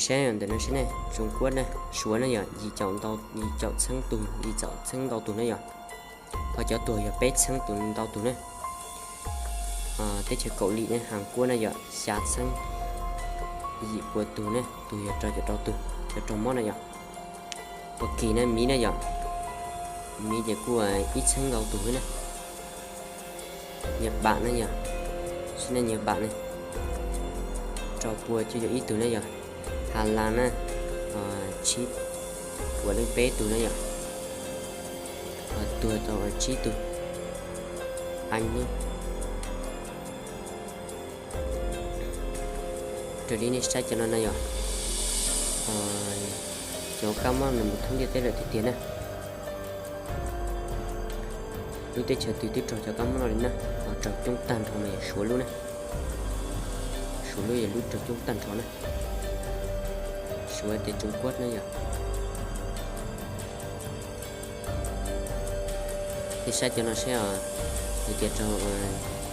Saib ntawm no saib ne, Tsuas Kuab ne, Suav ne yom, yim caum ntau, yim caum txheeb tug, yim caum txheeb ntau tug ne yom. Ho cov tuag yog peb txheeb tug ntau tug ne. Teb chaws Kaus Lim ne, Has Kuab ne yom, xya txheeb yim puas tug ne, tuag yog rau caum rau tug, cov raug mob na yom. Ua Kis ne, Miv ne yom, Miv ces kuj ib txheeb ntau tug ne. Nyaj Pam ne yom, saib ne, Nyaj Pam ne, rau pua cuaj caum ib tug ne yom. Has Las ne, tsib puas leej peb tug ne yom. Ho tuag tau tsib tug. Ees ne, raws li nej saib cov no na yom, cov kab mob no mus thoob ntiaj teb lawm tiag tiag na. Lub teb chaws twg twb raug cov kab mob no li na, ho raug coob tag nrho mas yog Suav lub na. Suav lub yog lub raug coob tag nrho na. Suav ces Tsuas Kuab na yom. Nej saib cov no saib os, hais tias raug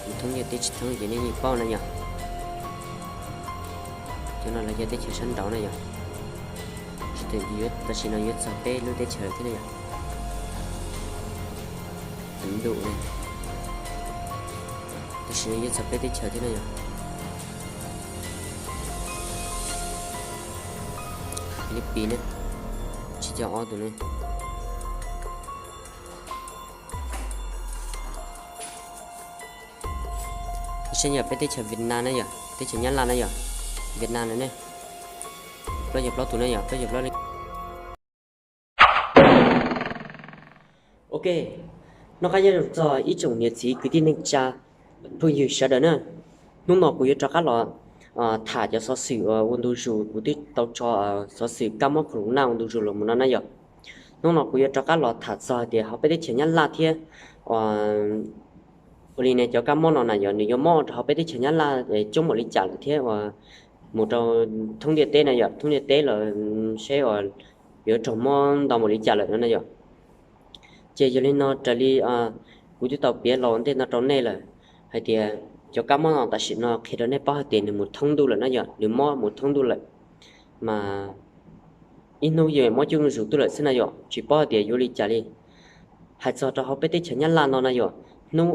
mus thoob ntiaj teb tsis thoob ces nej yeej paub na yom. Cov no los yog teb chaws sab nraud na yom. Tam sim no yuav txog peb lub teb chaws thiab na yom. Tam sim no yuav txog peb teb chaws thiab na yom. Philippines ne, tsib caug ob tus ne. Saib yog peb teb chaws Vietnam na yom, teb chaws Nyab Laj na yom, Vietnam na ne, plaub caug plaub tus na yom, plaub caug plaub leej. Ok, noj qab nyob zoo txog ib tsoom niam txiv kwv tij neej tsa phooj ywg sawv daws na. Hnub no kuv yuav rov qab los tham cov xov xwm uas ua ntu zus kuv twb tau tso xov xwm kab mob corona ua ntu zus los mus no na yom. Hnub no kuv yuav rov qab los tham txog hais tias hauv peb teb chaws Nyab Laj thiab ua li ne cov kab mob no na yom, nws yuav mob rau hauv peb teb chaws Nyab Laj coob npaum li cas lawm thiab uas mus rau thoob ntiaj teb na yom, thoob ntiaj teb los seb uas yuav raug mob ntau npaum li cas lawm no na yom. Ces yog li no raws li kuv twb tau piav los ntej no rau nej lawm hais tias cov kab mob no tam sim no qhia rau nej paub hais tias nws mus thoob ntuj lawm na yom, nws mob mus thoob ntuj lawm. Mas ib hnub yeej mob cuj zus tuaj lawm xwb na yom, tsis paub hais tias yuav li cas li. Hais txog rau hauv peb teb chaws Nyab Laj no na yom, hnub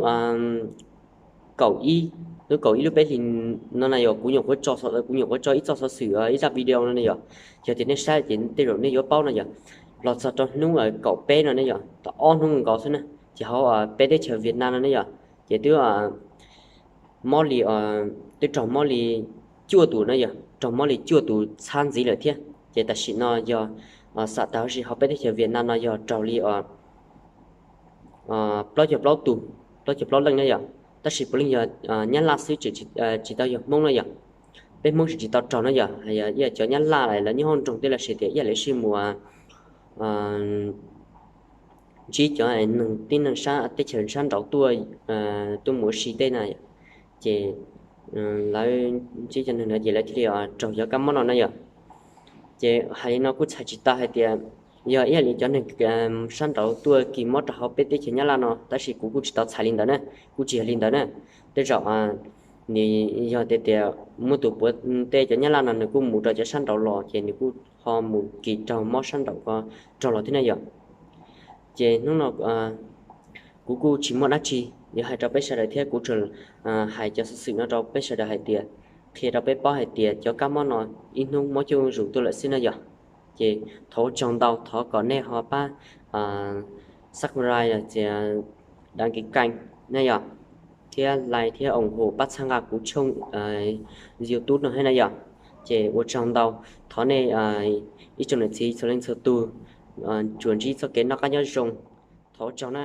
kaum ib, hnub kaum ib lub peb hlis no na yom, kuv nyuam qhuav tso, kuv nyuam qhuav tso ib txoj xov xwm, ib zaj video no na yom. Yog tias nej saib ces tej zaum nej yuav paub no yom. Los txog rau hnub kaum peb no ne yom, tau ob hnub nkaus xwb na, ces hauv peb teb chaws Vietnam no ne yom, ces twb mob li, twb raug mob li cuaj tus na yom, raug mob li cuaj tus txhab ntxiv lawm thiab. Ces tam sim no yog xam tas huv si hauv peb teb chaws Vietnam no yog raug li plaub caug plaub tus, plaub caug plaub leej na yom. Tab sis puav leej yog Nyab Laj xwb, tsis tau yog Hmoob na yom. Peb Hmoob tsis tsis tau raug na yom, ib yam cov Nyab Laj lawv nyob hauv nroog tej lawv hais tias ib yam li sij mus ntsib cov neeg tib neeg sab teb chaws sab nraud tuaj, tuaj mus ua si tej na, ces lawv ntsib cov neeg ntawd ces lawv thiaj li raug cov kab mob no na yom. Ces hais li no kuj txhais tsis tau hais tias yog ib yam li cov neeg sab nraud tuaj kis mob rau hauv peb teb chaws Nyab Laj no, tab sis kuv kuj tsis tau txhais li ntawd na, kuj tsis yog li ntawd na. Tej zaum nws yog tias tias muaj tus puav tej cov Nyab Laj no nws kuj mus rau cov sab nraud los ces nws kuj ho mus kis raug mob sab nraud ko raug los thiab na yom. Ces hnub no kuv kuj tsis muaj dab tsi yuav hais rau peb sawv daws thiab, kuv tsuas hais cov xov xwm no rau peb sawv daws hais tias, qhia rau peb paub hais tias cov kab mob no ib hnub mob cuj zus tuaj lawm xwb na yom. Ces thov ua tsaug ntau, thov kom nej ho pab subscribe los sis đăng ký kênh na yom, thiab like thiab ủng hộ pab txhawb nqa kuv tshooj YouTube no thiab na yom. Ces ua tsaug ntau, thov nej ib tsoom niam txiv txhua leej txhua tus tsuas ntsib txoj kev noj qab nyob zoo. Thov ua tsaug na.